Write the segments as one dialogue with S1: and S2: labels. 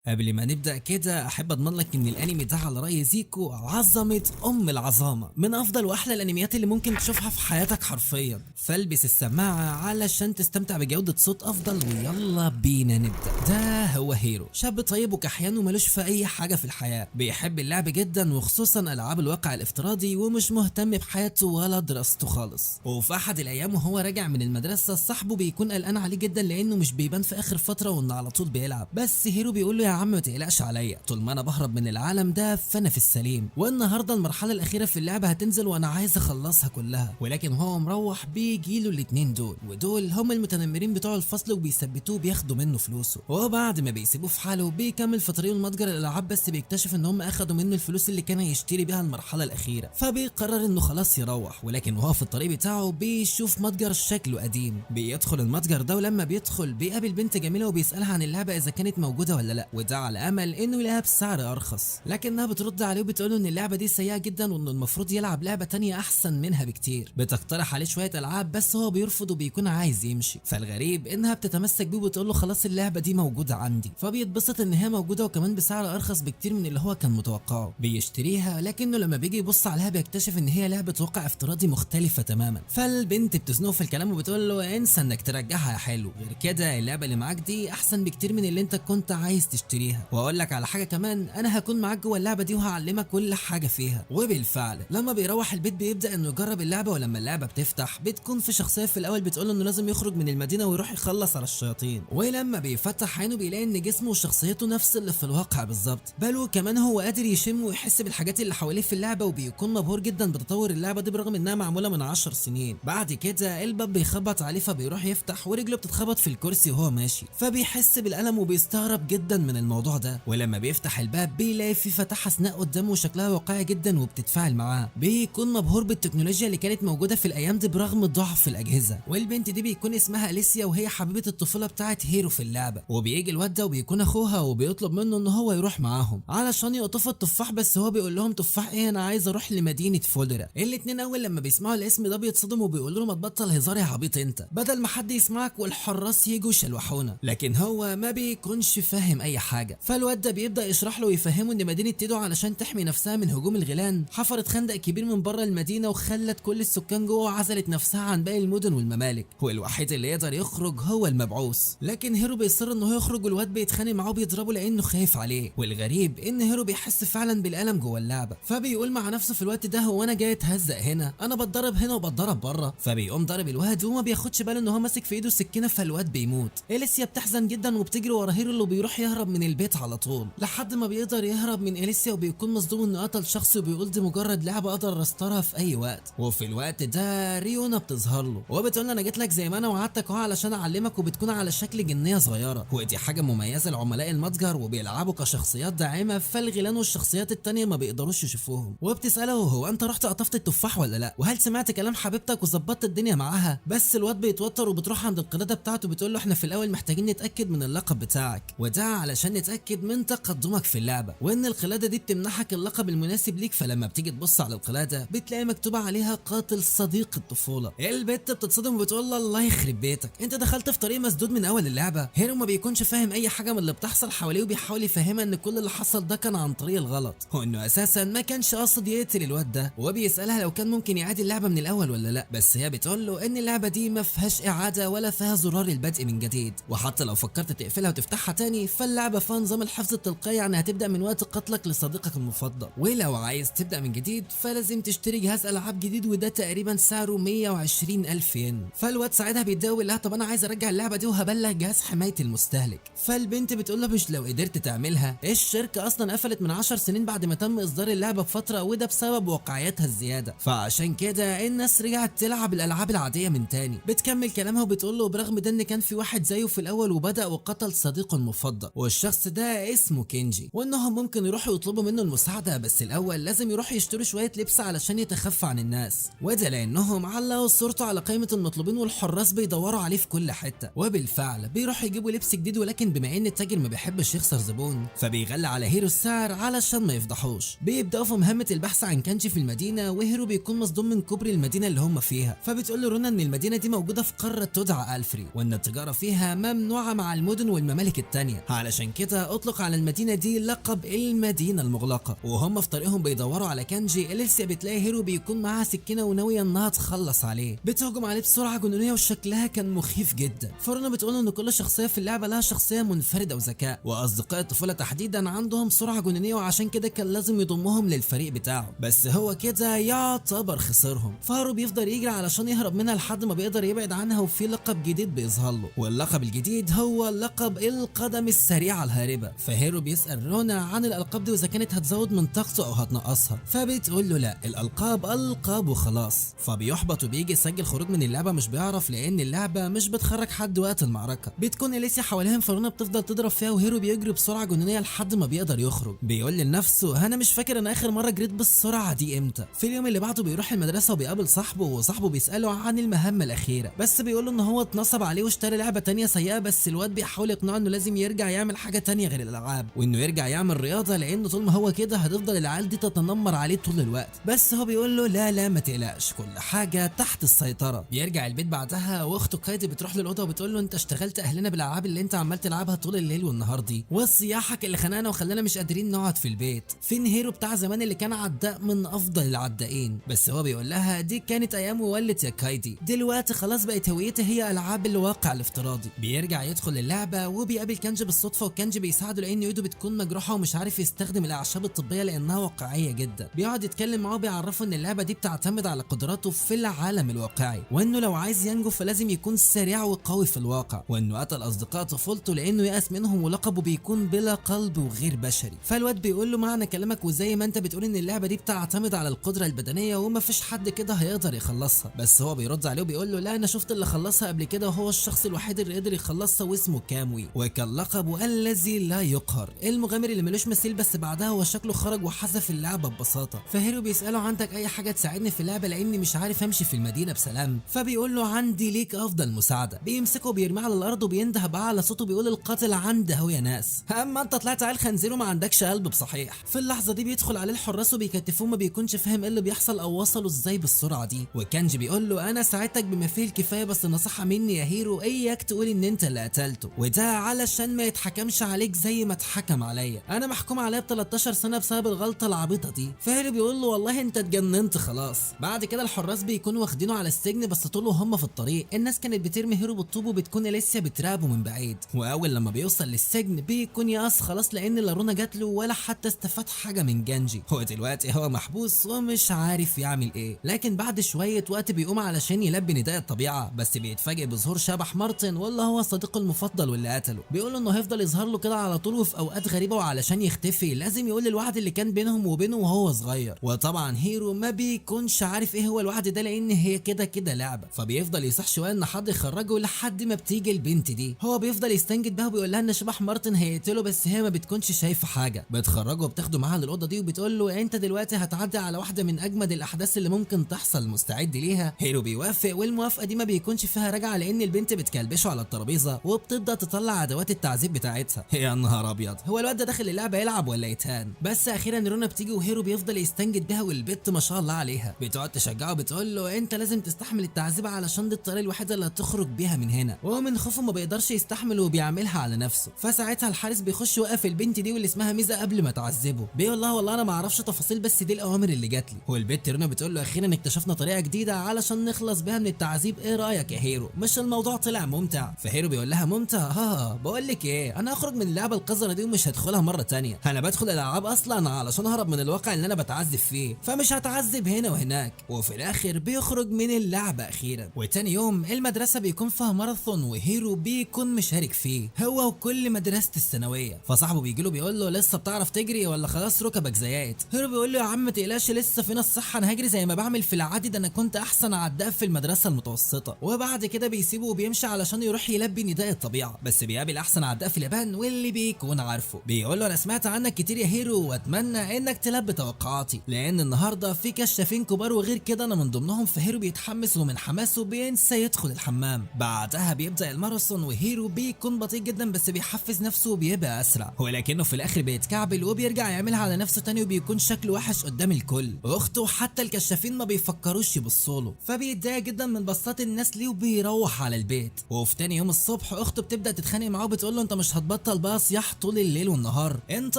S1: قبل ما نبدأ كده أحب أضمن لك إن الأنمي ده على رأي زيكو عظمة أم العظامة، من أفضل وأحلى الأنميات اللي ممكن تشوفها في حياتك حرفيا. فالبس السماعة علشان تستمتع بجودة صوت أفضل، ويلا بينا نبدأ. ده هو هيرو، شاب طيب وكحيان ومالوش في أي حاجة في الحياة، بيحب اللعب جدا وخصوصا ألعاب الواقع الافتراضي، ومش مهتم بحياته ولا دراسته خالص. وفي أحد الأيام وهو راجع من المدرسة صاحبه بيكون قلقان عليه جدا لأنه مش بيبان في آخر فترة وإنه على طول بيلعب، بس هيرو بيقول له يا عم ما تقلقش عليا، طول ما انا بهرب من العالم ده فانا في السليم، والنهارده المرحلة الاخيرة في اللعبة هتنزل وانا عايز اخلصها كلها. ولكن هو مروح بيجيله الاتنين دول، ودول هم المتنمرين بتوع الفصل وبيثبتوه بياخدوا منه فلوسه. وبعد ما بيسيبوه في حاله بيكمل في طريقه لمتجر الالعاب، بس بيكتشف ان هم اخدوا منه الفلوس اللي كان هيشتري بيها المرحلة الاخيرة، فبيقرر انه خلاص يروح. ولكن وهو في الطريق بتاعه بيشوف متجر شكله قديم، بيدخل المتجر ده، ولما بيدخل بيقابل بنت جميلة وبيسالها عن اللعبة اذا كانت موجودة ولا لا، وده على امل انه يلاقيها بسعر ارخص، لكنها بترد عليه وبتقول ان اللعبة دي سيئه جدا وانه المفروض يلعب لعبه تانية احسن منها بكتير. بتقترح عليه شوية العاب بس هو بيرفض وبيكون عايز يمشي. فالغريب انها بتتمسك بيه وبتقول له خلاص اللعبة دي موجودة عندي، فبيتبسط ان هي موجودة وكمان بسعر ارخص بكتير من اللي هو كان متوقعه. بيشتريها، لكنه لما بيجي يبص عليها بيكتشف ان هي لعبه واقع افتراضي مختلفة تماما. فالبنت بتزنقه في الكلام وبتقول له انسى انك ترجعها يا حلو، غير كده اللعبة اللي معاك دي احسن بكتير من اللي انت كنت عايز تشتريها، واقول لك على حاجة كمان، انا هكون معاك جوه اللعبة دي وهعلمك كل حاجة فيها. وبالفعل لما بيروح البيت بيبدا انه يجرب اللعبة، ولما اللعبة بتفتح بتكون في شخصية في الاول بتقول انه لازم يخرج من المدينة ويروح يخلص على الشياطين، ولما بيفتح عينه بيلاقي ان جسمه وشخصيته نفس اللي في الواقع بالظبط، بل وكمان هو قادر يشم ويحس بالحاجات اللي حواليه في اللعبة، وبيكون مبهور جدا بتطور اللعبة دي برغم انها معمولة من 10 سنين. بعد كده الباب بيخبط عليه فبيروح يفتح، ورجله بتتخبط في الكرسي وهو ماشي، فبيحس بالالم وبيستغرب جدا من الموضوع ده. ولما بيفتح الباب بيلاقي في فتاة حسناء قدامه وشكلها واقعي جدا وبتتفاعل معاه، بيكون مبهور بالتكنولوجيا اللي كانت موجودة في الايام دي برغم ضعف الاجهزة. والبنت دي بيكون اسمها اليسيا، وهي حبيبه الطفولة بتاعت هيرو في اللعبة. وبيجي الواد ده وبيكون اخوها وبيطلب منه ان هو يروح معاهم علشان يقطفوا التفاح، بس هو بيقول لهم تفاح ايه، انا عايز اروح لمدينة فولرا. الاتنين اول لما بيسمعوا الاسم ده بيتصدموا وبيقولوا له ما تبطل هزار يا عبيط انت، بدل ما حد يسمعك والحراس يجوا يشلوحونا. لكن هو ما بيكونش فاهم اي حاجة، فالواد ده بيبدا يشرح له ويفهمه ان مدينة تيدو علشان تحمي نفسها من هجوم الغيلان حفرت خندق كبير من بره المدينة وخلت كل السكان جوه وعزلت نفسها عن باقي المدن والممالك، والوحيد اللي يقدر يخرج هو المبعوث. لكن هيرو بيصر انه يخرج، والواد بيتخانق معاه وبيضربه لانه خايف عليه. والغريب ان هيرو بيحس فعلا بالالم جوه اللعبة، فبيقول مع نفسه في الوقت ده هو انا جاي اتهزق هنا، انا بتضرب هنا وبتضرب بره. فبيقوم ضارب الواد وما بياخدش باله ان هو ماسك في ايده السكينة، فالواد بيموت. اليسيا بتحزن جدا وبتجري ورا هيرو اللي بيروح يهرب من البيت على طول، لحد ما بيقدر يهرب من اليسيا وبيكون مصدوم انه قتل شخص وبيقول دي مجرد لعبه اقدر استرها في اي وقت. وفي الوقت ده ريونا بتظهر له وبتقول له انا جيت لك زي ما انا وعدتك اهو علشان اعلمك، وبتكون على شكل جنيه صغيرة، ودي حاجة مميزة لعملاء المتجر وبيلعبوا كشخصيات داعمه، فالغيلان والشخصيات التانية ما بيقدروش يشوفوهم. وبتساله هو انت رحت قطفت التفاح ولا لا، وهل سمعت كلام حبيبتك وظبطت الدنيا معاها؟ بس الواد بيتوتر وبتروح عند القلادة بتاعته بتقول له احنا في الاول محتاجين نتاكد من اللقب بتاعك، وده علشان نتاكد من تقدمك في اللعبة، وان القلادة دي بتمنحك اللقب المناسب ليك. فلما بتيجي تبص على القلادة بتلاقي مكتوب عليها قاتل صديق الطفولة. البت بتتصدم وبتقول له الله يخرب بيتك، انت دخلت في طريق مسدود من اول اللعبة. هيرو ما بيكونش فاهم اي حاجة من اللي بتحصل حواليه، وبيحاول يفهمها ان كل اللي حصل ده كان عن طريق الغلط، وانه اساسا ما كانش قاصد يقتل الواد ده. وبيسالها لو كان ممكن يعيد اللعبة من الاول ولا لا، بس هي بتقول له ان اللعبة دي ما فيهاش اعاده ولا فيها زرار البدء من جديد، وحتى لو فكرت تقفلها وتفتحها تاني فاللعبه فيها نظام الحفظ التلقائي، يعني هتبدا من وقت قتلك لصديقك المفضل. ولو عايز تبدا من جديد فلازم تشتري جهاز العاب جديد، وده تقريبا سعره 120 الف ين. فالواد ساعتها بيتداول لها طب انا عايز ارجع اللعبة دي وهبلغ جهاز حماية المستهلك. فالبنت بتقول له مش لو قدرت تعملها، الشركة اصلا قفلت من 10 سنين بعد ما تم اصدار اللعبة بفترة، وده بسبب واقعيتها الزيادة، فعشان كده الناس رجعت تلعب الالعاب العادية من تاني. بتكمل كلامها وبتقول له برغم ده ان كان في واحد زيه في الاول وبدا وقتل صديقه المفضل، والشخص ده اسمه كينجي، وانهم ممكن يروحوا يطلبوا منه المساعدة، بس الاول لازم يروحوا يشتروا شوية لبس علشان يتخفى عن الناس، وده لانهم علقوا صورته على قائمة المطلوبين والحراس بيدوروا عليه في كل حتة. وبالفعل بيروحوا يجيبوا لبس جديد، ولكن بما ان التاجر ما بيحبش يخسر زبون فبيغلي على هيرو السعر علشان ما يفضحوش. بيبداوا في مهمة البحث عن كانجي في المدينة، وهيرو بيكون مصدوم من كوبري المدينة اللي هم فيها، فبتقول له رونا ان المدينة دي موجودة في قارة تدعى الفري، وان التجارة فيها ممنوعة مع المدن والممالك التانية، علشان كده اطلق على المدينة دي لقب المدينة المغلقة. وهم في طريقهم بيدوروا على كانجي، اليسيا بتلاقي هيرو بيكون معاها سكينة وناويه انها تخلص عليه، بتهجم عليه بسرعة جنونيه وشكلها كان مخيف جدا. فرونا بتقول ان كل شخصية في اللعبة لها شخصية منفردة وذكاء، واصدقاء الطفولة تحديدا عندهم سرعة جنونيه، وعشان كده كان لازم يضمهم للفريق بتاعه، بس هو كده يعتبر خسرهم. فهارو بيفضل يجري علشان يهرب منها لحد ما بيقدر يبعد عنها، وفي لقب جديد بيظهر له، واللقب الجديد هو لقب القدم السريعة الهاربه. فهيرو بيسال رونا عن الالقاب دي واذا كانت هتزود من طاقته او هتنقصها، فبتقول له لا، الالقاب القاب وخلاص. فبيحبط وبيجي يسجل خروج من اللعبة، مش بيعرف لان اللعبة مش بتخرج حد وقت المعركة. بتكون اليسيا حواليهم، فرونا بتفضل تضرب فيها، وهيرو بيجري بسرعة جنونيه لحد ما بيقدر يخرج. بيقول لنفسه انا مش فاكر انا اخر مرة جريت بالسرعة دي امتى. في اليوم اللي بعده بيروح المدرسة وبيقابل صاحبه، وصاحبه بيساله عن المهمة الاخيرة، بس بيقول له ان هو اتنصب عليه واشترى لعبه تانية سيئه، بس الواد بيحاول يقنعه انه لازم يرجع يعمل حاجة تانية غير الالعاب، وانه يرجع يعمل رياضة، لانه طول ما هو كده هتفضل العيال دي تتنمر عليه طول الوقت. بس هو بيقول له لا لا ما تقلقش، كل حاجة تحت السيطرة. بيرجع البيت بعدها، واخته كايدي بتروح للاوضه وبتقول له انت اشتغلت اهلنا بالالعاب اللي انت عمال تلعبها طول الليل والنهار دي، وصياحك اللي خنقنا وخلانا مش قادرين نقعد في البيت. فين هيرو بتاع زمان اللي كان عداء من افضل العدائين؟ بس هو بيقول لها دي كانت ايام وولت يا كايدي، دلوقتي خلاص بقت هويتي هي العاب الواقع الافتراضي. بيرجع يدخل اللعبة وبيقابل كانجي بالصدفة، وكانجي بيساعده لان ايده بتكون مجروحة ومش عارف يستخدم الاعشاب الطبية لانها واقعية جدا. بيقعد يتكلم معاه وبيعرفه ان اللعبة دي بتعتمد على قدراته في العالم الواقعي، وانه لو عايز ينجو فلازم يكون سريع وقوي في الواقع، وانه قتل اصدقاء طفولته لانه يأس منهم ولقبه بيكون بلا قلب وغير بشري. فالواد بيقول له معنى كلامك، وزي ما انت بتقول ان اللعبة دي بتعتمد على القدرة البدنية ومفيش حد كده هيقدر يخلصها، بس هو بيرد عليه وبيقول له لا، انا شفت اللي خلصها قبل كده وهو الشخص الوحيد اللي قدر يخلصها واسمه كاموي، وكان لقبه الذي لا يقهر، المغامر اللي ملوش مثيل. بس بعدها هو شكله خرج وحذف اللعبة ببساطة. فهيرو بيساله عندك اي حاجة تساعدني في اللعبة لاني مش عارف امشي في المدينة بسلام؟ فبيقول له عندي ليك افضل مساعدة. بيمسكه وبيرميه على الارض وبينده باعلى صوته بيقول القاتل عنده هو يا ناس، اما انت طلعت عيل خنزير وما عندكش قلب بصحيح. في اللحظة دي بيدخل عليه الحراس وبيكتفوه، ما بيكونش فاهم ايه اللي بيحصل او وصلوا ازاي بالسرعة دي. وكانجي بيقول له انا ساعدتك بما فيه الكفاية، بس نصيحة مني يا هيرو، اياك تقول ان انت اللي قتلته، وده علشان ما يتحكمش عليك زي ما اتحكم عليا، انا محكوم عليا ب 13 سنة بسبب الغلطة العبيطه دي. فهيرو بيقول له والله انت اتجننت خلاص. بعد كده الحراس بيكونوا واخدينه على السجن، بس طول وهم في الطريق الناس كانت بترمي هيرو بالطوب، وبتكون اليسيا بتراقبه من بعيد. واول لما بيوصل للسجن بيكون يأس خلاص لان لا رونا جات له ولا حتى استفاد حاجة من جانجي، هو دلوقتي هو محبوس ومش عارف يعمل ايه. لكن بعد شوية وقت بيقوم علشان يلبي نداء الطبيعة، بس بيتفاجئ بظهور شبح مارتن واللي هو صديقه المفضل واللي قتله. بيقول له انه هيفضل يظهر له كده على طول وفي اوقات غريبة، وعلشان يختفي لازم يقول الوعد اللي كان بينهم وبينه وهو صغير. وطبعا هيرو ما بيكونش عارف ايه هو الوعد ده لان هي كده كده لعبه، فبيفضل يصح شوية ان حد يخرجه لحد ما بتيجي البنت دي. هو بيفضل يستنجد بيها وبيقول لها ان شبح مارتن هيقتله، بس هي ما بتكونش شايفه حاجة. بتخرجه وبتاخده معاها للاوضه دي وبتقول له انت دلوقتي هتعدي على واحدة من اجمد الاحداث اللي ممكن تحصل، مستعد ليها؟ هيرو بيوافق، والموافقة دي ما بيكونش فيها رجعه لان البنت بتكلبشه على الترابيزة وبتبدا تطلع ادوات التعذيب بتاعتها. يا نهار ابيض، هو الواد ده داخل اللعبة يلعب ولا يتهان؟ بس اخيرا رونا بتيجي وهيرو بيفضل يستنجد بيها، والبت ما شاء الله عليها بتقعد تشجعه بتقول له انت لازم تستحمل التعذيب علشان دي الطريقة الوحيدة اللي هتخرج بيها من هنا. وهو من خوفه ما بيقدرش يستحمل وبيعملها على نفسه. فساعتها الحارس بيخش يوقف البنت دي واللي اسمها ميزة قبل ما تعذبه، بيقول لها والله انا ما اعرفش تفاصيل بس دي الاوامر اللي جات لي. والبت رونا بتقول له اخيرا اكتشفنا طريقه جديدة علشان نخلص بيها من التعذيب، ايه رايك يا هيرو؟ مش الموضوع طلع ممتع؟ فهيرو بيقول لها ممتع؟ ها بقول لك ايه، انا هخرج من اللعبة القذرة دي ومش هدخلها مرة تانية، انا بدخل الالعاب اصلا علشان اهرب من الواقع اللي انا بتعذب فيه، فمش هتعذب هنا وهناك. وفي الاخر بيخرج من اللعبة اخيرا. وتاني يوم المدرسة بيكون فيها ماراثون وهيرو بيكون مشارك فيه هو وكل مدرسه الثانوية. فصاحبه بيجي له بيقول له لسه بتعرف تجري ولا خلاص ركبك زيقت؟ هيرو بيقول له يا عم ما تقلقش لسه فينا الصحة، انا هجري زي ما بعمل في العادي، ده انا كنت احسن عداء في المدرسة المتوسطة. وبعد كده بيسيبه وبيمشي علشان يروح يلبي نداء الطبيعة، بس بيقابل احسن عداء في اليابان واللي بيكون عارفه. بيقول له انا سمعت عنك كتير يا هيرو واتمنى انك تلبي توقعاتي، لان النهارده في كشافين كبار وغير كده انا من ضمنهم. فهيرو بيتحمس ومن حماسه بينسى يدخل الحمام. بعدها بيبدا الماراثون وهيرو بيكون بطيء جدا بس بيحفز نفسه وبيبقى اسرع، ولكنه في الاخر بيتكعبل وبيرجع يعملها على نفسه تاني وبيكون شكله وحش قدام الكل، اخته وحتى الكشافين ما بيفكروش يبصوله، فبيتضايق جدا من بصات الناس ليه وبيروح على البيت. وفي تاني يوم الصبح اخته بتبدا تتخانق معاه وبتقول له انت مش هتبطل تبطل بقى صياح طول الليل والنهار؟ انت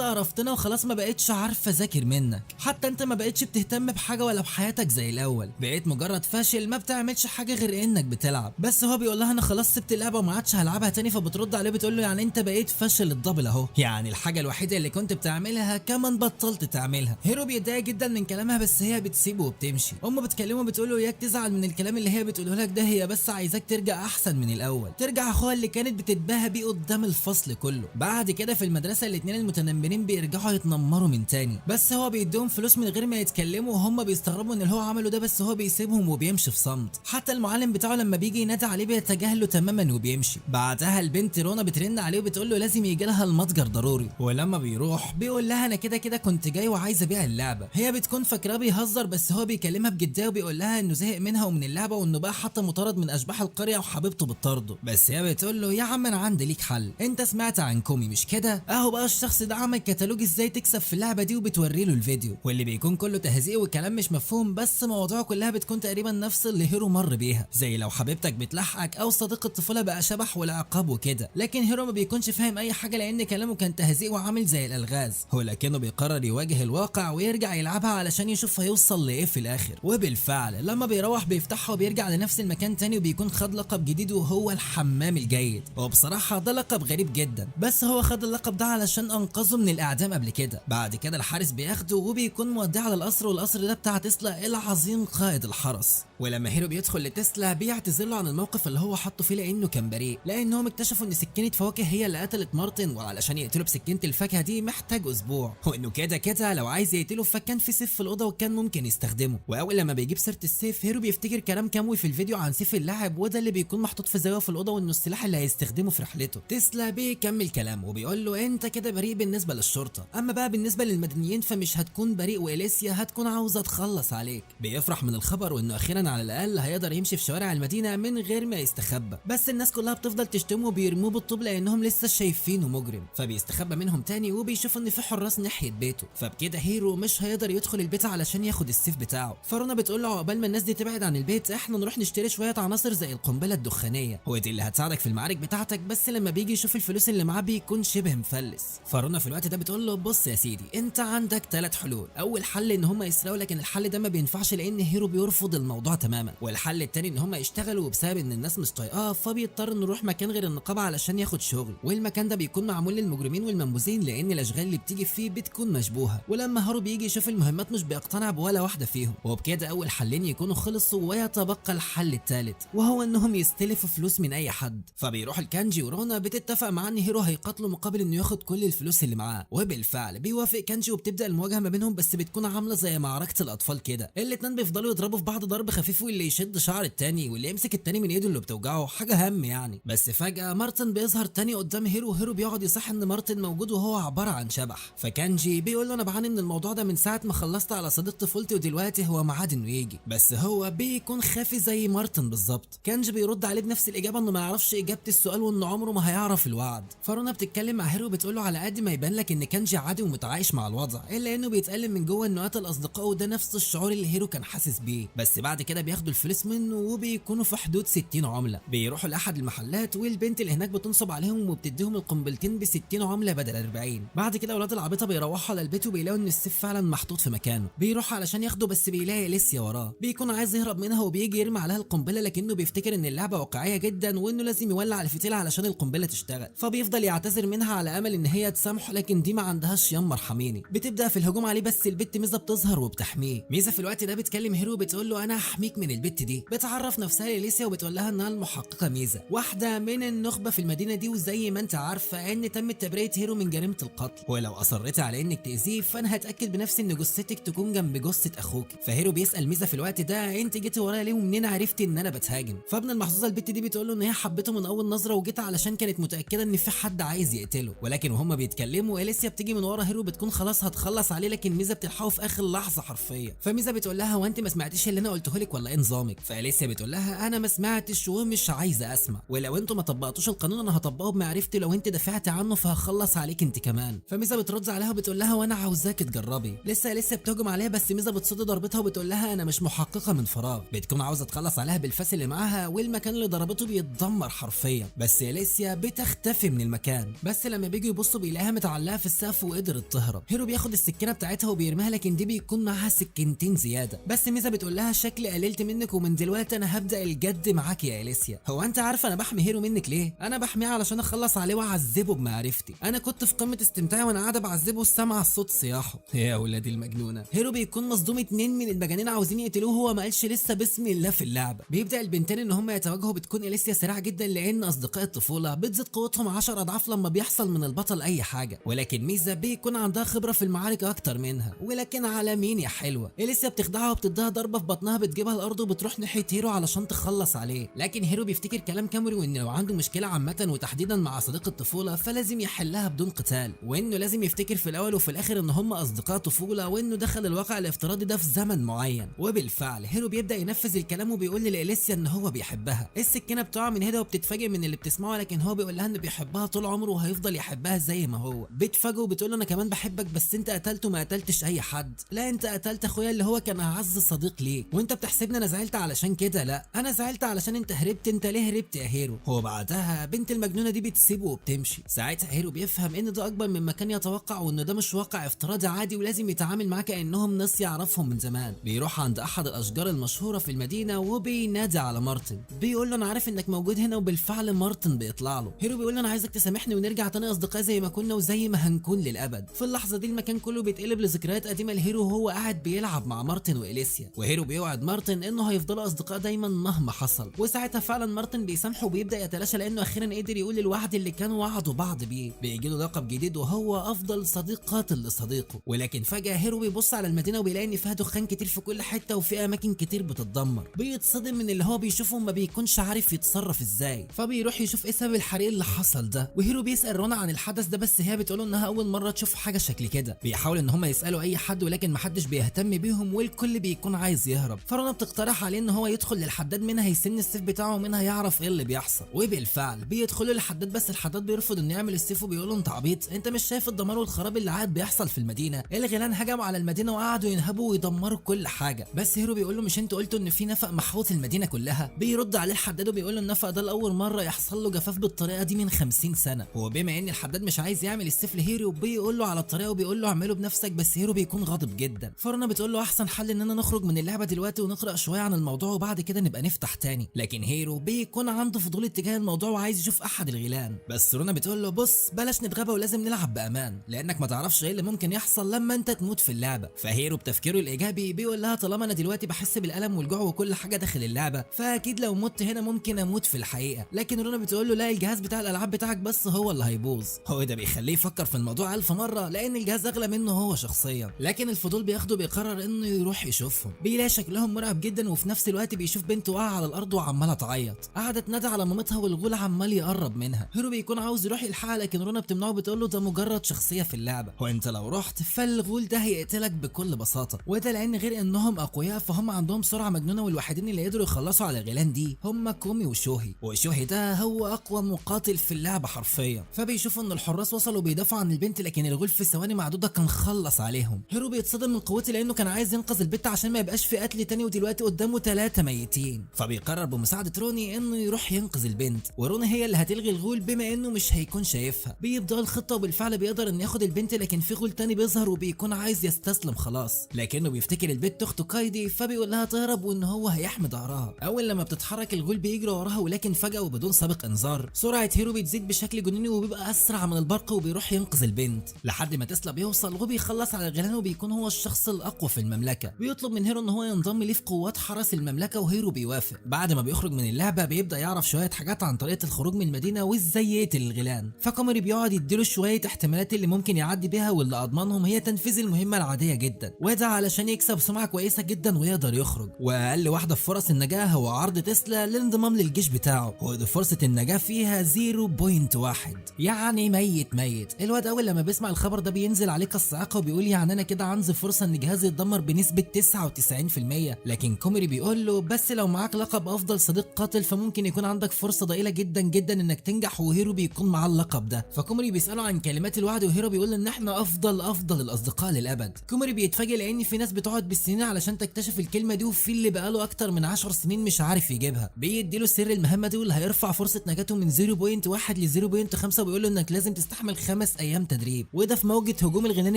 S1: قرفتنا وخلاص ما بقتش عارفه اذاكر منك، حتى انت ما بقتش بتهتم بحاجة ولا بحياتك زي الاول، بقيت مجرد فاشل ما بتعملش حاجة غير انك بتلعب. بس هو بيقول لها انا خلاص سبت اللعبة وما عادش هلعبها تاني، فبترد عليه بتقول له يعني انت بقيت فاشل ال double اهو، يعني الحاجة الوحيدة اللي كنت بتعملها كمان بطلت تعملها. هيرو بيتضايق جدا من كلامها بس هي بتسيبه وبتمشي. امه بتكلمه بتقول له اياك تزعل من الكلام اللي هي بتقوله لك ده، هي بس عايزاك ترجع احسن من الاول، ترجع اخوها اللي كانت بتتباهى بيه قدام الفصل كله. بعد كده في المدرسة الاثنين المتنمرين بيرجعوا يتنمروا من تاني، بس هو بيديهم فلوس من غير ما يتكلموا، وهم بيستغربوا ان اللي هو عمله ده، بس هو بيسيبهم وبيمشي في صمت. حتى المعلم بتاعه لما بيجي ينادي عليه بيتجاهله تماما وبيمشي. بعدها البنت رونا بترن عليه وبتقول له لازم يجي لها المتجر ضروري، ولما بيروح بيقول لها انا كده كده كنت جاي وعايز ابيع اللعبة. هي بتكون فاكراه بيهزر بس هو بيكلمها بجدية وبيقول لها انه زهق منها ومن اللعبة، وانه بقى حتى مطارد من اشباح القرية وحبيبته بتطارده. بس هي بتقول له يا عم انا عندي ليك حل، انت سمعت عن كومي مش كده؟ اهو بقى الشخص ده عمل كتالوج ازاي تكسب في اللعبة دي، وبتوري له الفيديو واللي بيكون كله تهزيق وكلام مش مفهوم، بس مواضيعه كلها بتكون تقريبا نفس اللي هيرو مر بيها، زي لو حبيبتك بتلحقك او صديق الطفولة بقى شبح والعقاب وكده. لكن هيرو ما بيكونش فاهم اي حاجة لان كلامه كان تهزيق وعامل زي الالغاز، ولكنه بيقرر يواجه الواقع ويرجع يلعبها علشان يشوف هيوصل لايه في الاخر. وبالفعل لما بيروح بيفتحها وبيرجع لنفس المكان تاني، وبيكون خد لقب جديد وهو الحمام الجيد. وبصراحة ده لقب غريب جدا، بس هو خد اللقب ده علشان انقذه من الاعدام قبل كده. بعد كده الحارس بياخده وبيكون موديه على القصر، والقصر ده بتاع تسلا العظيم قائد الحرس. ولما هيرو بيدخل لتسلا بيعتذر له عن الموقف اللي هو حطه فيه لانه كان بريء، لانهم اكتشفوا ان سكينة فواكه هي اللي قتلت مارتن، وعلشان يقتله بسكينة الفاكهة دي محتاج اسبوع، وانه كده كده لو عايز يقتله فكان في سيف في الاوضة وكان ممكن يستخدمه. واول لما بيجيب سيره السيف هيرو بيفتكر كلام كاموي في الفيديو عن سيف اللاعب، وده اللي بيكون محطوط في زاوية في الاوضة وانه السلاح اللي هيستخدمه في رحلته. تسلا بيكمل كلامه وبيقول له انت كده بريء بالنسبة للشرطة، اما بقى بالنسبة للمدنيين فمش هتكون بريء، واليسيا هتكون عاوزه تخلص عليك. بيفرح من الخبر وانه اخيرا على الاقل هيقدر يمشي في شوارع المدينة من غير ما يستخبى، بس الناس كلها بتفضل تشتمه وبيرموه بالطوب لانهم لسه شايفينه مجرم، فبيستخبى منهم تاني وبيشوف ان في حراس ناحية بيته، فبكده هيرو مش هيقدر يدخل البيت علشان ياخد السيف بتاعه. فرونا بتقول له عقبال ما الناس دي تبعد عن البيت احنا نروح نشتري شوية عناصر زي القنبلة الدخانيه ودي اللي هتساعدك في المعارك بتاعتك، بس لما بيجي يشوف الفلوس اللي معاه بيكون شبه مفلس. فرونا في الوقت ده بتقول له بص يا سيدي انت عندك 3 حلول، اول حل ان هم يسرقوا، لكن الحل ده ما بينفعش لان هيرو بيرفض الموضوع تماما، والحل التاني ان هم يشتغلوا بسبب ان الناس مش طايقاه فبيضطر انه يروح مكان غير النقابة علشان ياخد شغل، والمكان ده بيكون معمول للمجرمين والمنبوذين لان الاشغال اللي بتيجي فيه بتكون مشبوهة، ولما هارو بيجي يشوف المهمات مش بيقتنع بولا واحدة فيهم. وبكده اول حلين يكونوا خلصوا ويتبقى الحل الثالث وهو انهم يستلفوا فلوس من اي حد. فبيروح الكانجي ورونا بتتفق معاه ان هيرو هيقاتله مقابل انه ياخد كل الفلوس اللي معاه، وبالفعل بيوافق كانجي وبتبدا المواجهة ما بينهم، بس بتكون عامله زي معركة الاطفال كده، الاتنين بيفضلوا يضربوا في بعض ضرب خفيف، واللي يشد شعر التاني واللي يمسك التاني من ايده اللي بتوجعه حاجة هم يعني. بس فجاة مارتن بيظهر تاني قدام هيرو، وهيرو بيقعد يصح ان مارتن موجود وهو عبارة عن شبح. فكانجي بيقول له انا بعاني من الموضوع ده من ساعة ما خلصت على صديق طفولتي ودلوقتي هو ميعاد انه يجي، بس هو بيكون خافي زي مارتن بالظبط. كانجي بيرد عليه بنفس الاجابة انه ما يعرفش اجابه السؤال وانه عمره ما هيعرف الوعد. فرونا بتتكلم مع هيرو بتقول له على قد ما يبان لك ان كانجي عادي ومتعايش مع الوضع، الا انه بيتألم من جوه انه قتل اصدقائه، وده نفس الشعور اللي هيرو كان حاسس بيه. بس بعد كده بياخدوا الفلوس منه وبيكونوا في حدود 60 عمله. بيروحوا لاحد المحلات والبنت اللي هناك بتنصب عليهم وبتديهم القنبلتين ب 60 عمله بدل 40. بعد كده اولاد العبيطه بيروحوا على البيت وبيلاقوا ان السيف فعلا محطوط في مكانه، بيروح علشان ياخده بس بيلاقي اليسيا وراه، بيكون عايز يهرب منها وبيجي يرمي عليها القنبلة، لكنه بيفتكر ان اللعبة واقعية جدا وانه لازم يولع الفتيله علشان القنبلة تشتغل، فبيفضل يعتذر منها على امل ان هي تسامحه، لكن دي ما عندهاش يما ارحميني. بتبدا في الهجوم عليه بس البت ميزة بتظهر وبتحميه. ميزة في الوقت ده بتكلم هيرو بتقول له انا هحميك من البت دي، بتعرف نفسها لإليسيا وبتقول لها انها المحققه ميزة، واحدة من النخبة في المدينة دي، وزي ما انت عارفه ان تم تبرئه هيرو من جريمة القتل، ولو اصريتي على انك تاذيه فانا هتاكد بنفسي ان جثتك تكون جنب جثة اخوك. فهيرو بيسال ميزة في الوقت ده انت جيتي ورايا ليه ومنين عرفتي ان انا بتهاجم؟ فابن المحظوظه البت دي بتقول له ان هي حبته من اول نظره وجيت علشان كانت متاكدة ان في حد عايز يقتله. ولكن وهما بيتكلموا اليسيا بتيجي من ورا هيرو بتكون خلاص هتخلص عليه، لكن ميزة بتلحقه في اخر لحظة حرفيا. فميزه بتقول لها هو انت ما سمعتيش اللي انا قلته لك ولا ايه نظامك؟ فاليسيا بتقول لها انا ما سمعتش ومش عايزه اسمع، ولو انتوا ما طبقتوش القانون انا هطبقه بمعرفتي، لو انت دافعتي عنه فهخلص عليك انت كمان. فميزه بترد عليها وبتقول لها وانا عاوزاك تجربي. لسه بتهجم عليها بس ميزة بتصد ضربتها وبتقول لها انا مش محققة من فراغ، بتكون عاوزه تخلص عليها بالفاس اللي معاها والمكان اللي ضربته بيتدمر حرفيا، بس اليسيا بتختفي من المكان. مكان، بس لما بيجوا يبصوا بيلاقيها متعلقه في السقف وقدرت تهرب. هيرو بياخد السكينة بتاعتها وبيرميها، لكن دي بيكون معاها سكينتين زيادة. بس ميزا بتقول لها شكلي قللت منك ومن دلوقتي انا هبدا الجد معاك يا اليسيا. هو انت عارفه انا بحمي هيرو منك ليه؟ انا بحميه علشان اخلص عليه واعذبه بمعرفتي. انا كنت في قمة استمتاعي وانا قاعدة بعذبه سامعه صوت صياحه. يا ولادي المجنونة. هيرو بيكون مصدوم، 2 من المجانين عاوزين يقتلوه هو ما قالش لسه بسم الله في اللعبة. بيبدا البنتين ان هم يتواجهوا، بتكون اليسيا سريعة جدا لان اصدقاء الطفولة بتزيد قوتهم 10 اضعاف لما بيحصل من البطل اي حاجة، ولكن ميزا بيكون عندها خبره في المعارك اكتر منها. ولكن على مين يا حلوة؟ اليسيا بتخدعها وبتديها ضربه في بطنها بتجيبها الارض وبتروح ناحية هيرو علشان تخلص عليه. لكن هيرو بيفتكر كلام كاموري وان لو عنده مشكلة عامة وتحديدا مع صديق الطفولة فلازم يحلها بدون قتال، وانه لازم يفتكر في الاول وفي الاخر ان هم اصدقاء طفولة وانه دخل الواقع الافتراضي ده في زمن معين. وبالفعل هيرو بيبدا ينفذ الكلام وبيقول لإليسيا ان هو بيحبها. السكينة بتقع من هنا وبتتفاجئ من اللي بتسمعه، لكن هو بيقول لها انه بيحبها طول عمره وهيفضل يحبها زي ما هو. بتفاجئه وبتقول له انا كمان بحبك، بس انت قتلته ما قتلتش اي حد، لا انت قتلت اخويا اللي هو كان اعز صديق ليك، وانت بتحسبني انا زعلت علشان كده؟ لا انا زعلت علشان انت هربت. انت ليه هربت يا هيرو؟ هو بعدها بنت المجنونة دي بتسيبه وبتمشي. ساعتها هيرو بيفهم ان ده اكبر مما كان يتوقع وان ده مش واقع افتراضي عادي ولازم يتعامل معاه كانهم ناس يعرفهم من زمان. بيروح عند احد الاشجار المشهورة في المدينة وبينادي على مارتن، بيقول له انا عارف انك موجود هنا، وبالفعل مارتن بيطلع له. هيرو بيقول له انا عايزك تسامحني ونرجع تاني اصدقاء زي ما كنا وزي ما هنكون للابد. في اللحظة دي المكان كله بيتقلب لذكريات قديمة لهيرو وهو قاعد بيلعب مع مارتن واليسيا، وهيرو بيوعد مارتن انه هيفضلوا اصدقاء دايما مهما حصل. وساعتها فعلا مارتن بيسامحه وبيبدا يتلاشى لانه اخيرا قدر يقول الوعد اللي كانوا وعدوا بعض بيه. بيجي له لقب جديد وهو افضل صديق قاتل لصديقه. ولكن فجاة هيرو بيبص على المدينة وبيلاقي ان فيها دخان كتير في كل حتة وفي اماكن كتير بتتدمر. بيتصدم من اللي هو بيشوفه وما بيكونش عارف يتصرف ازاي، فبيروح يشوف ايه سبب الحريق اللي حصل ده. وهيرو بيسال رونا عن الحدث ده، بس هي بتقوله انها اول مرة تشوف حاجة شكل كده. بيحاول ان هم يسالوا اي حد ولكن محدش بيهتم بيهم والكل بيكون عايز يهرب. فرونا بتقترح عليه ان هو يدخل للحداد، منها يسن السيف بتاعه ومنها يعرف ايه اللي بيحصل. وبالفعل بيدخلوا للحداد، بس الحداد بيرفض انه يعمل السيف وبيقول له انت عبيط، انت مش شايف الدمار والخراب اللي قاعد بيحصل في المدينة؟ الغيلان هجموا على المدينة وقعدوا ينهبوا ويدمروا كل حاجة. بس هيرو بيقول له مش انت قلتوا ان في نفق محوط المدينة كلها؟ بيرد عليه الحداد وبيقول له النفق ده لاول مرة يحصل له جفاف بالطريقة دي من 50 سنة. وبما ان الحداد مش عايز يعمل السيف لهيرو بيقول له على الطريقة وبيقول له اعمله بنفسك، بس هيرو بيكون غاضب جدا. فرونا بتقول له احسن حل اننا نخرج من اللعبة دلوقتي ونقرا شوية عن الموضوع وبعد كده نبقى نفتح تاني. لكن هيرو بيكون عنده فضول اتجاه الموضوع وعايز يشوف احد الغيلان، بس رونا بتقول له بص بلاش نتغابى ولازم نلعب بامان لانك ما تعرفش ايه اللي ممكن يحصل لما انت تموت في اللعبة. فهيرو بتفكيره الايجابي بيقول لها طالما انا دلوقتي بحس بالالم والجوع وكل حاجة داخل اللعبة فاكيد لو مت هنا ممكن اموت في الحقيقة. لكن رونا بتقول له لا، الجهاز بتاع الالعاب بتاعك بس هو اللي هيبوظ. هو ده بيخليه يفكر في الموضوع 1000 مرة لان الجهاز اغلى منه هو شخصيا. لكن الفضول بياخده بيقرر انه يروح يشوفهم. بيلاقي شكلهم مرعب جدا وفي نفس الوقت بيشوف بنت واقعه على الارض وعماله تعيط، قعدت تنادي على مامتها والغول عمال يقرب منها. هيرو بيكون عاوز يروح يلحقها لكن رونا بتمنعه بتقول له ده مجرد شخصية في اللعبة، وانت لو رحت فالغول ده هيقتلك بكل بساطة. وده لان غير انهم اقوياء فهم عندهم سرعة مجنونة، والوحيدين اللي قدروا يخلصوا على الغيلان دي هم كومي وشوهي، وشوهي ده هو اقوى مقاتل في اللعبة حرفيا. فبيشوفوا ان الحراس وصلوا بيدافعوا عن البنت، لكن الغول في ثواني معدودة كان خلص عليهم. هيرو بيتصدم من قوته لانه كان عايز ينقذ البنت عشان ما يبقاش في قتل تاني، ودلوقتي قدامه 3 ميتين. فبيقرر بمساعدة روني انه يروح ينقذ البنت، وروني هي اللي هتلغي الغول بما انه مش هيكون شايفها. بيبدأ الخطة وبالفعل بيقدر انه ياخد البنت، لكن في غول تاني بيظهر وبيكون عايز يستسلم خلاص، لكنه بيفتكر البنت اخته كايدي فبيقول لها تهرب وان هو هيحمي ظهرها. اول لما بتتحرك الغول بيجري وراها، ولكن فجأة وبدون سابق انذار سرعة هيرو بتزيد بشكل جنوني وبيبقى اسرع من البرق وبيروح ينقذ البنت لحد ما تسلا بيوصل وبيخلص على الغيلان وبيكون هو الشخص الاقوى في المملكة. بيطلب من هيرو ان هو ينضم ليه في قوات حرس المملكة وهيرو بيوافق. بعد ما بيخرج من اللعبة بيبدا يعرف شوية حاجات عن طريقه الخروج من المدينة وازاي يقتل الغيلان. فكومري بيقعد يديله شوية احتمالات اللي ممكن يعدي بيها، واللي اضمنهم هي تنفيذ المهمة العادية جدا، وده علشان يكسب سمعه كويسة جدا ويقدر يخرج. واقل واحدة في فرص النجاة هو عرض تسلا للانضمام للجيش بتاعه، وده فرصة النجاة فيها 0.1، يعني ميت ميت. الواد اول لما بيسمع الخبر ده بينزل عليه كالصاعقه وبيقول يعني انا كده عندي فرصة ان جهازي يتدمر بنسبة 99%. لكن كومري بيقول له بس لو معاك لقب افضل صديق قاتل فممكن يكون عندك فرصة ضئيلة جدا جدا انك تنجح، وهيرو بيكون معاه اللقب ده. فكومري بيساله عن كلمات الوعد وهيرو بيقول ان احنا افضل الاصدقاء للابد. كومري بيتفاجئ لان في ناس بتقعد بالسنين علشان تكتشف الكلمة دي، وفي اللي بقاله اكتر من 10 سنين مش عارف يجيبها. بيديله سر المهمة دي واللي هيرفع فرصة نجاته من 0.1 ل 0.5 وبيقول له انك لازم تستحمل 5 ايام تدريب، وده في موجة هجوم الغيلان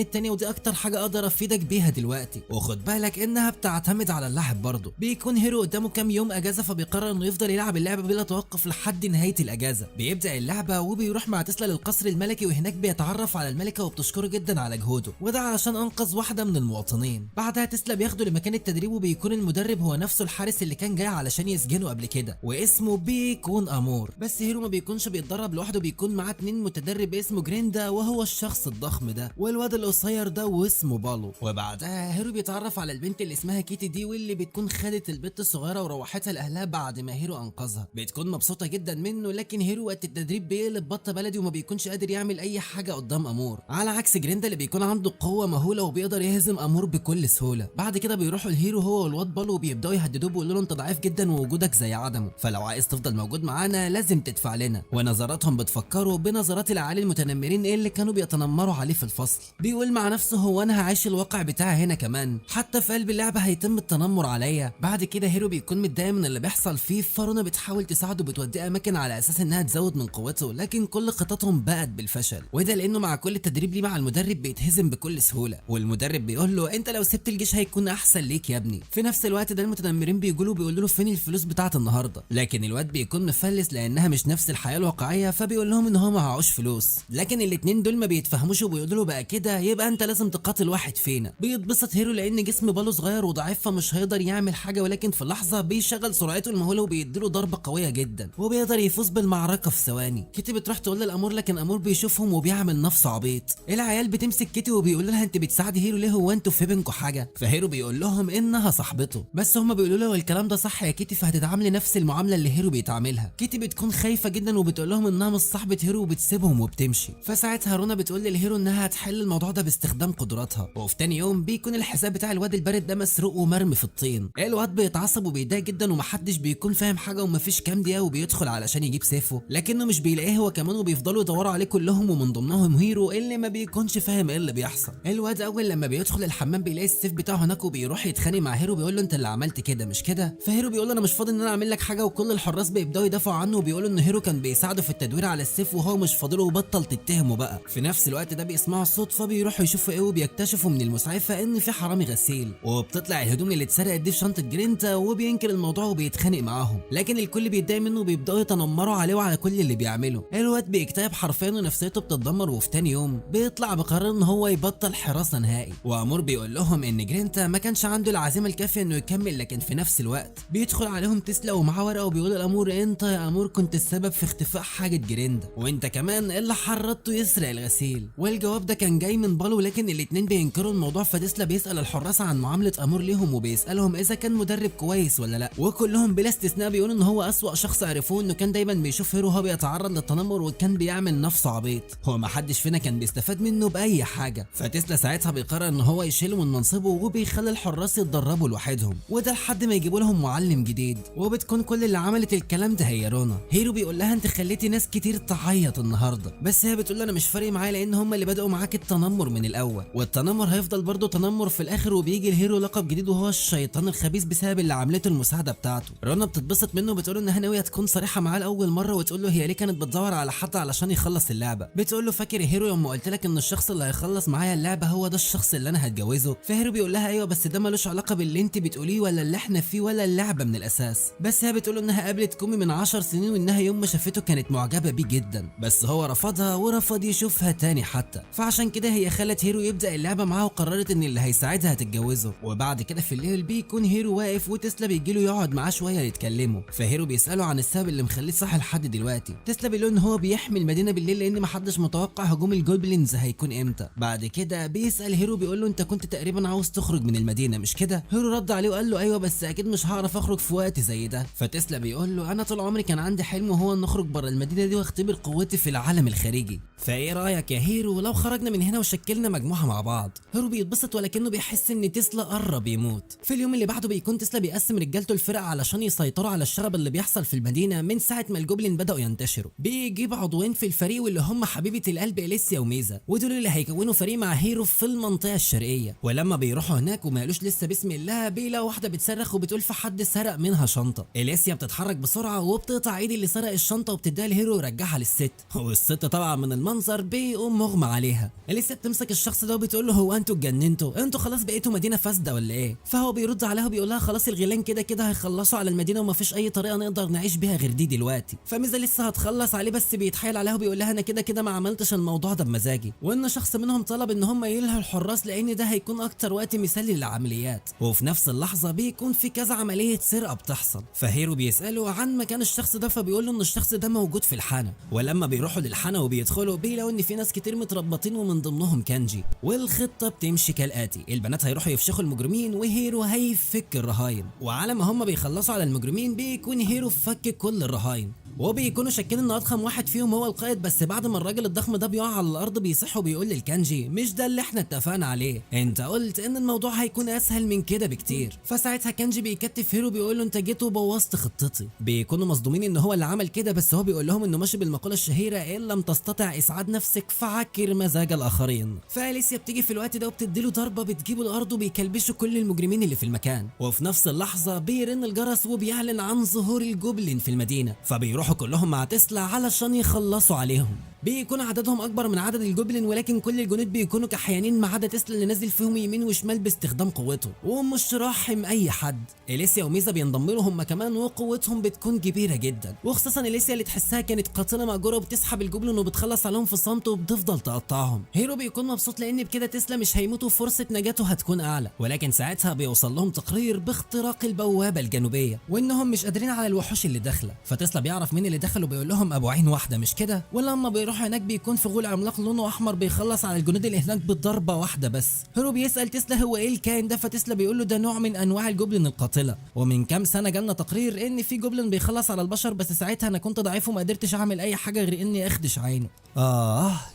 S1: الثانية، ودي اكتر حاجة اقدر افيدك بيها دلوقتي. وخد بالك انها بتعتمد على اللعب برضه. بيكون هيرو قدامه كام يوم اجازه، فبيقرر انه يفضل يلعب اللعبة بلا توقف لحد نهاية الاجازة. بيبدا اللعبة وبيروح مع تسلا للقصر الملكي، وهناك بيتعرف على الملكة وبتشكره جدا على جهوده، وده علشان انقذ واحدة من المواطنين. بعدها تسلا بياخده لمكان التدريب، وبيكون المدرب هو نفسه الحارس اللي كان جاي علشان يسجنه قبل كده، واسمه بيكون امور. بس هيرو ما بيكونش بيتدرب لوحده، بيكون معاه 2 متدرب اسمه جريندا وهو الشخص الضخم ده، والواد القصير ده واسمه بالو. وبعدها هيرو بيتعرف على البنت اللي اسمها كيتي دي، واللي بتكون خدت البنت الصغيرة وروحتها لاهلها بعد ما هيرو انقذها. بتكون مبسوطة جدا منه، لكن هيرو وقت التدريب بيقلب بطه بلدي وما بيكونش قادر يعمل اي حاجة قدام امور، على عكس جريندا اللي بيكون عنده قوة مهولة وبيقدر يهزم امور بكل سهولة. بعد كده بيروحوا الهيرو هو والواد بالو وبيبداوا يهددوه، بيقولوا له انت ضعيف جدا ووجودك زي عدمه، فلو عايز تفضل موجود معانا لازم تدفع لنا. ونظراتهم بتفكره بنظرات العيال المتنمرين اللي كانوا بيتنمروا عليه في الفصل. بيقول مع نفسه هو انا هعيش الواقع بتاعي هنا كمان، حتى في قلب اللعبة هيتم التنمر عليا. بعد كده هيرو بيكون متضايق من اللي بيحصل فيه، فارونا بتحاول تساعده بتوديه اماكن على اساس انها تزود من قوته، لكن كل خططهم بقت بالفشل، وده لانه مع كل تدريب ليه مع المدرب بيتهزم بكل سهولة، والمدرب بيقول له انت لو سبت الجيش هيكون احسن ليك يا ابني. في نفس الوقت ده المتنمرين بيقولوا له فين الفلوس بتاعه النهارده، لكن الواد بيكون مفلس لانها مش نفس الحياة الواقعية، فبيقول لهم ان هو معهوش فلوس. لكن الاثنين دول ما بيتفهموش وبيقولوا له بقى كده يبقى انت لازم تقاتل واحد فينا. بيتبسط هيرو لان جسم بالو صغير وضعيف فمش هيقدر يعمل حاجة، ولكن في لحظة بيشغل سرعته المهوله وبيديله ضربه قوية جدا وبيقدر يفوز بالمعركة في ثواني. كيتي بتروح تقول للامور، لكن امور بيشوفهم وبيعمل نفسه عبيط. العيال بتمسك كيتي وبيقول لها انت بتساعدي هيرو ليه، هو انتوا في بينكم حاجة؟ فهيرو بيقول لهم انها صاحبته، بس هم بيقولوا له الكلام ده صح يا كيتي فهتتعاملي نفس المعاملة اللي هيرو بيتعاملها. كيتي بتكون خايفة جدا وبتقول لهم انها مش صاحبه هيرو وبتسيبهم وبتمشي. فساعتها رونا بتقول للهيرو انها هتحل الموضوع ده باستخدام قدراتها. وفي تاني يوم بيكون الحساب بتاع الواد البارد ده مسروق ومرمي في الطين. الواد بيتعصب وبيتضايق جدا ومحدش بيكون فاهم حاجة، ومفيش كام دقيقة وبيدخل علشان يجيب سيفه، لكنه مش بيلاقيه هو كمان، وبيفضلوا يدوروا عليه كلهم ومن ضمنهم هيرو اللي ما بيكونش فاهم ايه اللي بيحصل. الواد اول لما بيدخل الحمام بيلاقي السيف بتاعه هناك، وبيروح يتخانق مع هيرو بيقول له انت اللي عملت كده مش كده؟ فهيرو بيقول له انا مش فاضي ان انا اعمل لك حاجة، وكل الحراس بيبداوا يدافعوا عنه وبيقولوا ان هيرو كان بيساعده في التدوير على السيف وهو مش فاضلة وبطل تتهمه بقى. في نفس الوقت ده بيسمعوا الصوت فبيروحوا يشوفوا ايه، وبيكتشفوا من المسعفه ان في حرامي غسيل، وبتطلع الهدوم اللي اتسرقت دي في شنطه جرينتا، وبينكر الموضوع وبيتخانق معاهم، لكن الكل بيتضايق منه وبيبداوا يتنمروا عليه وعلى كل اللي بيعمله. الواد بيكتئب حرفيا ونفسيته بتتدمر، وفي تاني يوم بيطلع بقرار ان هو يبطل حراسة نهائي. وامور بيقول لهم ان جرينتا ما كانش عنده العزيمة الكافيه انه يكمل، لكن في نفس الوقت بيدخل عليهم تسلا ومعاه ورقة وبيقول لامور انت يا امور كنت السبب في اختفاء حاجة جريندا، وانت كمان اللي حرضته يسرق الغسيل. والجواب ده كان جاي من بالو، لكن الاتنين بينكروا الموضوع. فتسلا بيسال الحراس عن معاملة امور ليهم وبيسالهم اذا كان مدرب كويس ولا لا، وكلهم بلا استثناء بيقولوا ان هو اسوأ شخص عرفوه، انه كان دايما بيشوف هيرو وهو بيتعرض للتنمر وكان بيعمل نفسه عبيط، هو ما حدش فينا كان بيستفاد منه باي حاجة. فتسلا ساعتها بيقرر ان هو يشيله من منصبه وبيخلي الحراس يتدربوا لوحدهم، وده لحد ما يجيبوا لهم معلم جديد، وبتكون كل اللي عملت الكلام ده هي رونا. هيرو بيقول لها انت خليتي ناس كتير تعيط النهارده، بس هي بتقول له انا مش فارق معايا لان هم اللي بداوا معاك التنمر من الاول، والتنمر هيفضل برضه تنمر في الاخر. وبيجي الهيرو لقب جديد وهو الشيطان الخبيث بسبب اللي عملته المساعدة بتاعته. رونا بتتبسط منه وبتقول انها ناوية تكون صريحه معاه لاول مرة، وتقول له هي ليه كانت بتدور على حد علشان يخلص اللعبة. بتقول له فاكر هيرو يوم ما قلت لك ان الشخص اللي هيخلص معايا اللعبة هو ده الشخص اللي انا هتجوزه؟ فهيرو بيقول لها ايوه بس ده ملوش علاقة باللي انت بتقوليه ولا اللي احنا فيه ولا اللعبة من الاساس. بس هي بتقول انها قابلت كومي من 10 سنين وانها يوم ما شافته كانت معجبه بيه جدا، بس هو رفضها ورفض يشوفها تاني حتى، فعشان كده هي خلت هيرو يبدا اللعبة معاها وقررت ان اللي هيساعدها هتتجوزه. وبعد كده في الليل بيكون هيرو واقف وتسلا بيجيله يقعد معاه شوية يتكلموا، فهيرو بيساله عن السبب اللي مخليه صاحي لحد دلوقتي. تسلا بيقول ان هو بيحمي المدينة بالليل لان محدش متوقع هجوم ال goblins هيكون امتى. بعد كده بيسال هيرو بيقول له انت كنت تقريبا عاوز تخرج من المدينة مش كده؟ هيرو رد عليه وقال له ايوه بس اكيد مش هعرف اخرج في وقت زي ده. فتسلا بيقول له انا طول عمري كان عندي حلم وهو ان اخرج بره المدينة دي واختبر قوتي في العالم الخارجي، فايه رايك يا هيرو لو خرجنا من هنا وشكلنا مجموعة مع بعض؟ هيرو بيتبسط ولكنه بيحس ان تسلا قرب يموت. في اليوم اللي بعده بيكون تسلا بيقسم رجالته الفرق علشان يسيطروا على الشغب اللي بيحصل في المدينة من ساعة ما ال goblin بداوا ينتشروا. بيجيب عضوين في الفريق واللي هم حبيبه القلب اليسيا وميزا، ودول اللي هيكونوا فريق مع هيرو في المنطقة الشرقية. ولما بيروحوا هناك وما قالوش لسه بسم الله بيلاقوا واحدة بتصرخ وبتقول في حد سرق منها شنطه. اليسيا بتتحرك بسرعة وبتقطع ايد اللي سرق الشنطة وبتديها لهيرو ويرجعها يرجعها للست، والست طبعا من المنظر بيقوم مغمى عليها. اليسيا بتمسك الشخص ده وبتقول له هو انتوا اتجننتوا؟ انتوا خلاص بقيتوا مدينة فاسدة ولا ايه؟ فهو بيرد عليها وبيقول لها خلاص الغيلان كده كده هيخلصوا على المدينة ومفيش اي طريقه نقدر نعيش بيها غير دي دلوقتي. فميزا لسه هتخلص عليه بس بيتحايل عليها وبيقول لها انا كده كده ما عملتش الموضوع ده بمزاجي، وان شخص منهم طلب ان هم يلهوا الحراس لان ده هيكون اكتر وقت مثالي للعمليات. وفي نفس اللحظة بيكون في كذا عملية سرقه بتحصل، فهيرو بيساله عن مكان الشخص ده فبيقول له ان الشخص ده موجود في الحانه. ولما بيروحوا للحانه وبيدخلوا بيلاقوا ان في ناس كتير متربطين ومن ضمنهم كانجي. والخطه بتمشي كالاتي: البنات هيروحوا يفشخوا المجرمين وهيرو هيفك الرهاين، وعلى ما هم بيخلصوا على المجرمين بيكون هيرو فك كل الرهاين، وبيكونوا شاكين ان اضخم واحد فيهم هو القائد. بس بعد ما الراجل الضخم ده بيقع على الارض بيصح وبيقول للكانجي مش ده اللي احنا اتفقنا عليه، انت قلت ان الموضوع هيكون اسهل من كده بكتير. فساعتها كانجي بيكتف هيرو بيقول له انت جيت وبوظت خطتي. بيكونوا مصدومين ان هو اللي عمل كده، بس هو بيقول لهم انه ماشي بالمقوله الشهيرة ان لم تستطع اسعاد نفسك فعكر مزاج الاخرين. فاليسيا بتيجي في الوقت ده وبتديله ضربه بتجيبه الارض وبيكلبشوا كل المجرمين اللي في المكان. وفي نفس اللحظة بيرن الجرس وبيعلن عن ظهور ال goblin في المدينة، فبيروحوا كلهم مع تسلا علشان يخلصوا عليهم. بيكون عددهم اكبر من عدد ال goblin، ولكن كل الجنود بيكونوا كحيانين ما عدا تسلا اللي نازل فيهم يمين وشمال باستخدام قوته ومش راحم اي حد. اليسيا وميزا بينضموا لهم هما كمان وقوتهم بتكون كبيرة جدا، وخصوصا اليسيا اللي تحسها كانت قاتله مأجوره وبتسحب ال goblin وبتخلص عليهم في صمت وبتفضل تقطعهم. هيرو بيكون مبسوط لان بكده تسلا مش هيموت وفرصه نجاته هتكون اعلى، ولكن ساعتها بيوصل لهم تقرير باختراق البوابة الجنوبية وانهم مش قادرين على الوحوش اللي داخله. فتسلا بيعرف مين اللي دخل وبيقول لهم ابو عين واحدة مش كده؟ ولما بيروحوا هناك بيكون في غول عملاق لونه احمر بيخلص على الجنود اللي هناك بضربه واحدة بس. هيرو بيسال تسلا هو ايه الكائن ده؟ فتسلا بيقول له ده نوع من انواع ال goblin القاتلة، ومن كام سنة جالنا تقرير ان في goblin بيخلص على البشر، بس ساعتها انا كنت ضعيف وما قدرتش اعمل اي حاجة غير اني اخدش عينه.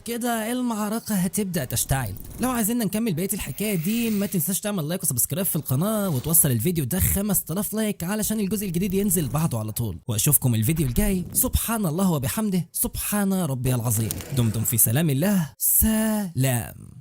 S1: كده المعركة هتبدا تشتعل. لو عايزين نكمل بقية الحكاية دي ما تنساش تعمل like و subscribe في القناة وتوصل الفيديو ده 5000 like علشان الجزء الجديد ينزل بعده على طول. واشوفكم الفيديو الجاي. سبحان الله وبحمده، سبحان ربي العظيم. دمتم في سلام الله. سلام.